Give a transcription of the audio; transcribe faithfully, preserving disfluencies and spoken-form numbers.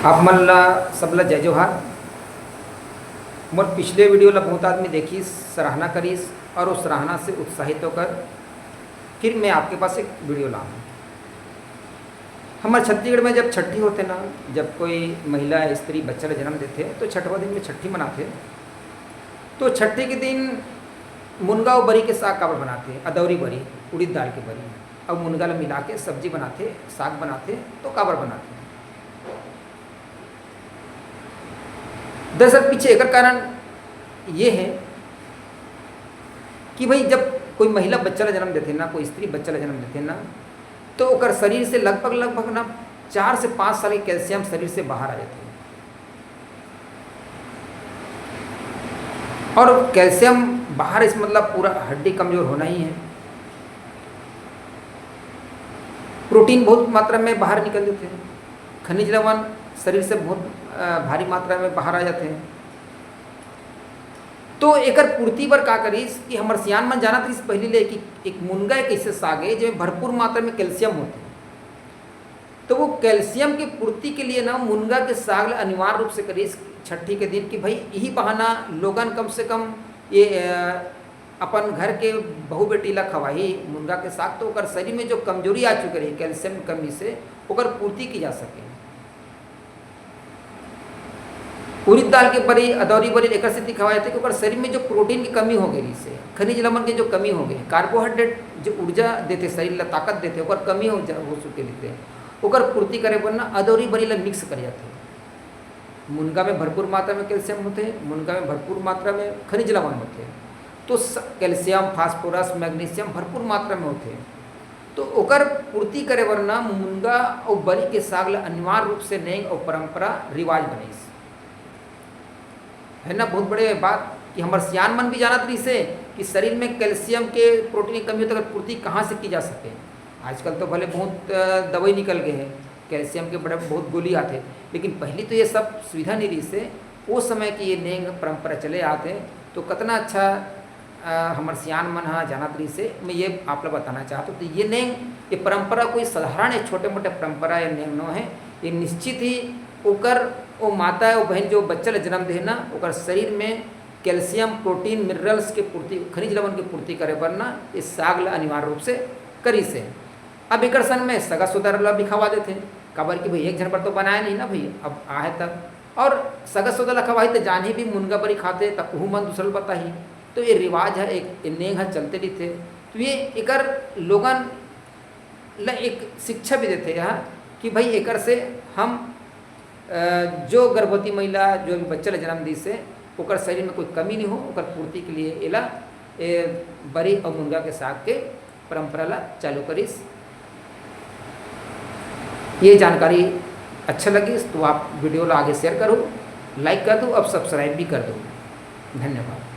आप मन ला, सबला जय जोहार। मोर पिछले video ला बहुत आदमी देखिस, सराहना करिस और उस सराहना से उत्साहित होकर फिर मैं आपके पास एक video लाऊं। हमर छत्तीसगढ़ में जब छठी होथे ना, जब कोई महिला, स्त्री बच्चा ला जन्म देथे तो छठवा दिन में छठी मनाथे। तो छठी के दिन मुनगा अउ बरी के साग काबर बनाथे, अदौरी बरी, उड़ीद दाल के बरी, अउ मुनगा ला मिला के सब्जी बनाथे, साग बनाथे, तो काबर बनाथे? दरअसल पीछे एकर कारण ये है कि भाई, जब कोई महिला बच्चा ला जन्म देथे ना, कोई स्त्री बच्चा ला जन्म देथे ना, तो ओकर शरीर से लगभग, लगभग ना चार से पाँच साल के कैल्शियम शरीर से बाहर आ जाथे। और कैल्शियम बाहर, इस मतलब पूरा हड्डी कमजोर होना ही है। प्रोटीन बहुत मात्रा में बाहर निकल देथे, खनिज लवण शरीर से बहुत, अ, भारी मात्रा में बाहर आ जाथे। तो एकर पूर्ति बर का करिस कि हमर सियान मन जानत रहिस पहिली ले कि एक मुनगा एक ऐसे साग है जेमे भरपूर मात्रा में कैल्शियम होथे। तो वो कैल्शियम के पूर्ति के लिए ना मुनगा के साग ला अनिवार्य रूप से करिस छठी के दिन कि भाई, यही बहाना लोगन कम से कम ये, अ, अपन घर के बहू बेटी ला खवाही मुनगा के साग, तो ओकर शरीर में जो कमजोरी आ चुके रही कैल्शियम की कमी से, ओकर पूर्ति की जा सके। उड़ीद दाल के बरी, अदौरी बरी एकर सेती खवाए जाथे कि ओकर शरीर में जो प्रोटीन की कमी हो गई रहिसे, खनिज लवण के जो कमी हो गई, कार्बोहाइड्रेट जो ऊर्जा देथे शरीर ला, ताकत देथे, ओकर कमी हो जा, हो चुके रहिथे, ओकर पूर्ति करे बर ना अदौरी बरी ला मिक्स करे जाथे। मुनगा में भरपूर मात्रा में कैल्शियम होथे, मुनगा में भरपूर मात्रा में खनिज लवण होथे, तो स-, कैल्शियम, फास्फोरस, मैग्नीशियम भरपूर मात्रा में होथे। तो ओकर पूर्ति करे बर ना मुनगा अउ बरी के साग ला अनिवार्य रूप से नेंग अउ परंपरा रिवाज बनइस। है ना, बहुत बड़े बात कि हमर सियान मन भी जानत रहिसे कि शरीर में कैल्शियम के, प्रोटीन की कमी होथे, ओकर पूर्ति कहाँ से की जा सके। आजकल तो भले बहुत, अ, दवाई निकल गए हैं, कैल्शियम के बड़े बहुत गोली आथे, लेकिन पहली तो ये सब सुविधा नहीं रहिसे। वो समय की ये नेंग परंपरा चले आथे, तो कितना अच्छा, अ, हमर सियान मन ह जानत रहिसे। मैं ये आप ला बताना चाहत हूँ, तो ये नेंग, ये परंपरा कोई साधारण या छोटे मोटे परंपरा या नेंग नो है। ये निश्चित ही ओकर, ओ माता, ओ बहन जो बच्चा ला जन्म दे ना, ओकर शरीर में कैल्शियम, प्रोटीन, मिनरल्स के पूर्ति, खनिज लवण के पूर्ति करे बर ना ये साग ला अनिवार्य रूप से करिसे। अब एकर संग में सगा सोदर ला भी खवा देथे, काबर कि भाई, एक झन बर तो बनाए नहीं ना भाई, अब आहे तब। और सगा सोदर ला खवाही त जानही भी मुनगा बरी खाथे, त उहू मन दूसरा ला बताही। तो ये रिवाज है, एक ये नेंग है, चलते रहिथे। तो ये एकर लोगन ला एक शिक्षा भी देथे यह कि भाई, एकर से हम, अ, जो गर्भवती महिला जो भी बच्चा ला जन्म दिस हे, ओकर शरीर में कोई कमी नहीं हो, ओकर पूर्ति के लिए एला, ए, बरी और मुनगा के साग के परंपरा ला चालू करिस। ये जानकारी अच्छा लगिस तो आप video ला आगे share करो, like कर दो, अब subscribe भी कर दो। धन्यवाद।